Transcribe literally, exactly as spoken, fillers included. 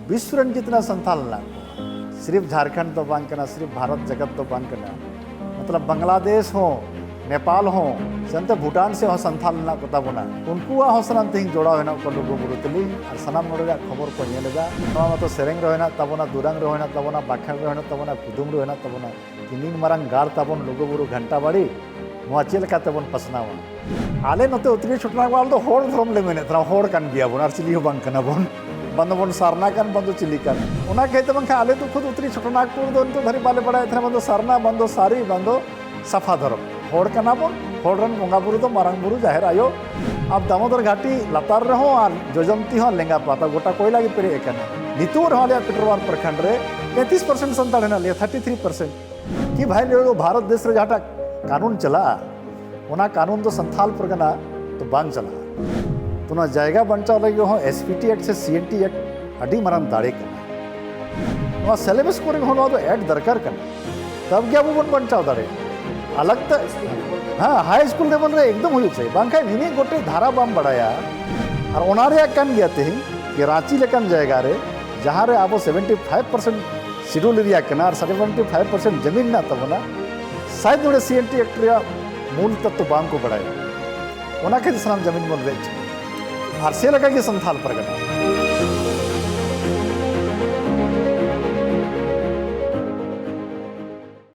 ᱵᱤᱥᱣ ᱨᱮᱱ ᱡᱤᱛᱱᱟ ᱥᱟᱱᱛᱟᱞ ᱢᱮᱱᱟᱜ ᱠᱚᱣᱟ, ᱥᱤᱨᱤᱯ ᱡᱷᱟᱨᱠᱷᱚᱸᱰ ᱫᱚ ᱵᱟᱝ ᱠᱟᱱᱟ, ᱥᱤᱨᱤᱯ ᱵᱷᱟᱨᱚᱛ ᱡᱟᱠᱟᱛ ᱫᱚ ᱵᱟᱝ ᱠᱟᱱᱟ, ᱢᱚᱛᱞᱚᱵ ᱵᱟᱝᱞᱟᱫᱮᱥ ᱦᱚᱸ, ᱱᱮᱯᱟᱞ ᱦᱚᱸ, ᱥᱮ ᱚᱱᱛᱮ ᱵᱷᱩᱴᱟᱱ ᱥᱮᱫ ᱦᱚᱸ ᱥᱟᱱᱛᱟᱞ ᱢᱮᱱᱟᱜ ᱠᱚ ᱛᱟᱵᱚᱱᱟ᱾ ᱩᱱᱠᱩᱣᱟᱜ ᱦᱚᱸ ᱥᱟᱱᱟᱢ ᱛᱮᱦᱮᱧ ᱡᱚᱲᱟᱣ ᱦᱮᱱᱟᱜ ᱠᱚᱣᱟ ᱞᱩᱜᱩ ᱵᱩᱨᱩ ᱛᱩᱞᱩᱡ, ᱟᱨ ᱥᱟᱱᱟᱢ ᱱᱚᱰᱮ ᱨᱮᱭᱟᱜ ᱠᱷᱚᱵᱚᱨ ᱠᱚ ᱧᱮᱞ ᱮᱫᱟ᱾ ᱱᱚᱣᱟ ᱢᱟᱛᱚ ᱥᱮᱨᱮᱧ ᱨᱮᱦᱚᱸ ᱦᱮᱱᱟᱜ ᱛᱟᱵᱚᱱᱟ, ᱫᱩᱨᱟᱝ ᱨᱮᱦᱚᱸ ᱦᱮᱱᱟᱜ ᱛᱟᱵᱚᱱᱟ, ᱵᱟᱠᱷᱮᱬ ᱨᱮᱦᱚᱸ ᱦᱮᱱᱟᱜ ᱛᱟᱵᱚᱱᱟ, ᱠᱩᱫᱩᱢ ᱨᱮᱦᱚᱸ ᱦᱮᱱᱟᱜ ᱛᱟᱵᱚᱱᱟ᱾ ᱛᱤᱱᱤᱱ ᱢᱟᱨᱟᱝ ᱜᱟᱲ ᱛᱟᱵᱚᱱ ᱞᱩᱜᱩ ᱵᱩᱨᱩ ᱜᱷᱟᱱᱴᱟ ᱵᱟᱲᱤ, ᱱᱚᱣᱟ ᱪᱮᱫ ᱞᱮᱠᱟ ᱛᱮᱵᱚᱱ ᱯᱟᱥᱱᱟᱣᱟ? ᱟᱞᱮ ᱱᱚᱛᱮ ᱩᱛᱨᱤ ᱪᱷᱚᱴᱱᱟᱜᱽ ᱫᱚ ᱦᱚᱲ ᱫᱷᱚᱨᱚᱢ ᱞᱮ ᱢᱮᱱᱮᱫ ᱛᱟᱦᱮᱱᱟ, ᱦᱚᱲ ᱠᱟᱱ ᱜᱮᱭᱟᱵᱚᱱ ᱟᱨ ᱪᱤᱞᱤ ᱦᱚᱸ ᱵᱟᱝ ᱠᱟᱱᱟ ᱵᱚᱱ᱾ ᱵᱟᱝ ᱫᱚᱵᱚᱱ ᱥᱟᱨᱱᱟ ᱠᱟᱱ, ᱵᱟᱝ ᱫᱚ ᱪᱤᱞᱤ ᱠᱟᱱ᱾ ᱚᱱᱟ ᱠᱷᱟᱹᱛᱤᱨ ᱛᱮ ᱵᱟᱝᱠᱷᱟᱱ ᱟᱞᱮ ᱫᱚ ᱠᱷᱩᱫ ᱩᱛᱨᱤ ᱪᱷᱚᱴᱱᱟᱜᱽᱯᱩᱨ ᱫᱚ ᱱᱤᱛᱚᱜ ᱫᱷᱟᱹᱨᱤᱡ ᱵᱟᱞᱮ ᱵᱟᱲᱟᱭᱮᱫ ᱛᱟᱦᱮᱱᱟ, ᱵᱟᱝ ᱫᱚ ᱥᱟᱨᱱᱟ, ᱵᱟᱝ ᱫᱚ ᱥᱟᱹᱨᱤ, ᱵᱟᱝ ᱫᱚ ᱥᱟᱯᱷᱟ ᱫᱷᱚᱨᱚᱢ᱾ ᱦᱚᱲ ᱠᱟᱱᱟ ᱵᱚᱱ, ᱦᱚᱲ ᱨᱮᱱ ᱵᱚᱸᱜᱟ ᱵᱩᱨᱩ ᱫᱚ ᱢᱟᱨᱟᱝ ᱵᱩᱨᱩ, ᱡᱟᱦᱮᱨ ᱟᱭᱳ, ᱟᱨ ᱫᱟᱢᱳᱫᱚᱨ ᱜᱷᱟᱴᱤ ᱞᱟᱛᱟᱨ ᱨᱮᱦᱚᱸ ᱟᱨ ᱡᱚᱡᱚᱢᱛᱤ ᱦᱚᱸ ᱞᱮᱸᱜᱟ ᱯᱟᱦᱴᱟ ᱜᱚᱴᱟ ᱠᱚᱭᱞᱟ ᱜᱮ ᱯᱮᱨᱮᱡ ᱟᱠᱟᱱᱟ᱾ ᱱᱤᱛᱚᱜ ᱨᱮᱦᱚᱸ ᱟᱞᱮᱭᱟᱜ ᱯᱮᱴᱨᱳᱣᱟᱨ ᱯᱨᱚᱠᱷᱚᱸᱰ ᱨᱮ ᱛᱮᱛᱨᱤᱥ ᱯᱟᱨᱥᱮᱱᱴ ᱥᱟᱱᱛᱟᱲ ᱦᱮᱱᱟᱜ ᱞᱮᱭᱟ, ᱛᱷᱟᱨᱴᱤ ᱛᱷᱨᱤ ᱯᱟᱨᱥᱮᱱᱴ᱾ ᱠᱤ ᱵᱷᱟᱭ, ᱱᱤᱭᱟᱹ ᱫᱚ ᱵᱷᱟᱨᱚᱛ ᱫᱮᱥ ᱨᱮ ᱡᱟᱦᱟᱸᱴᱟᱜ ᱠᱟᱹᱱᱩᱱ ᱪᱟᱞᱟᱜᱼᱟ, ᱚᱱᱟ ᱠᱟᱹᱱᱩᱱ ᱫᱚ ᱥᱟᱱᱛᱷᱟᱞ ᱯᱟᱨᱜᱟᱱᱟ ᱫᱚ ᱵᱟᱝ ᱪᱟᱞᱟᱜᱼᱟ᱾ ᱛᱚ, ᱚᱱᱟ ᱡᱟᱭᱜᱟ ᱵᱟᱧᱪᱟᱣ ᱞᱟᱹᱜᱤᱫ ᱦᱚᱸ ᱮᱥ ᱯᱤ ᱴᱤ ᱮᱠᱴ ᱥᱮ ᱥᱤ ᱮᱱ ᱴᱤ ᱮᱠᱴ ᱟᱹᱰᱤ ᱢᱟᱨᱟᱝ ᱫᱟᱲᱮ ᱠᱟᱱᱟ᱾ ᱱᱚᱣᱟ ᱥᱮᱞᱮᱵᱟᱥ ᱠᱚᱨᱮ ᱦᱚᱸ ᱱᱚᱣᱟ ᱫᱚ ᱮᱰ ᱫᱚᱨᱠᱟᱨ ᱠᱟᱱᱟ, ᱛᱚᱵ ᱜᱮ ᱟᱵᱚ ᱵᱚᱱ ᱵᱟᱧᱪᱟᱣ ᱫᱟᱲᱮᱭᱟᱜᱼᱟ᱾ ᱟᱞᱟᱜᱽ ᱛᱮ, ᱦᱮᱸ, ᱦᱟᱭ ᱥᱠᱩᱞ ᱞᱮᱵᱮᱞ ᱨᱮ ᱮᱠᱫᱚᱢ ᱦᱩᱭᱩᱜ ᱪᱟᱹᱦᱤ, ᱵᱟᱝᱠᱷᱟᱱ ᱱᱤᱱᱟᱹᱜ ᱜᱚᱴᱮᱡ ᱫᱷᱟᱨᱟ ᱵᱟᱢ ᱵᱟᱲᱟᱭᱟ᱾ ᱟᱨ ᱚᱱᱟ ᱨᱮᱭᱟᱜ ᱠᱟᱱ ᱜᱮᱭᱟ ᱛᱮᱦᱮᱧ ᱡᱮ ᱨᱟᱸᱪᱤ ᱞᱮᱠᱟᱱ ᱡᱟᱭᱜᱟ ᱨᱮ, ᱡᱟᱦᱟᱸ ᱨᱮ ᱟᱵᱚ seventy five percent schedule area ᱠᱟᱱᱟ ᱟᱨ ᱥᱮᱵᱷᱮᱱᱴᱤ ᱯᱷᱟᱭᱤᱵᱷ ᱯᱟᱨᱥᱮᱱᱴ ᱡᱟᱹᱢᱤᱱ ᱢᱮᱱᱟᱜ ᱛᱟᱵᱚᱱᱟ, ᱥᱟᱭᱮᱫ ᱱᱚᱰᱮ ᱥᱤ ᱮᱱ ᱴᱤ ᱮᱠᱴ ᱨᱮᱭᱟᱜ ᱢᱩᱞ ᱛᱚᱛᱛᱚ ᱵᱟᱝ ᱠᱚ ᱵᱟᱲᱟᱭᱟ᱾ ᱚᱱᱟ ᱠᱷᱟᱹᱛᱤᱨ ᱥᱟᱱᱟᱢ ᱡᱟᱹᱢᱤᱱ ᱵᱚᱱ ᱨᱮᱡ ᱪᱟᱵᱟᱭᱟ᱾ ᱟᱨ ᱥᱮ ᱞᱮᱠᱟ ᱜᱮ ᱥᱟᱱᱛᱷᱟᱞ ᱯᱟᱨᱜᱟᱱᱟ,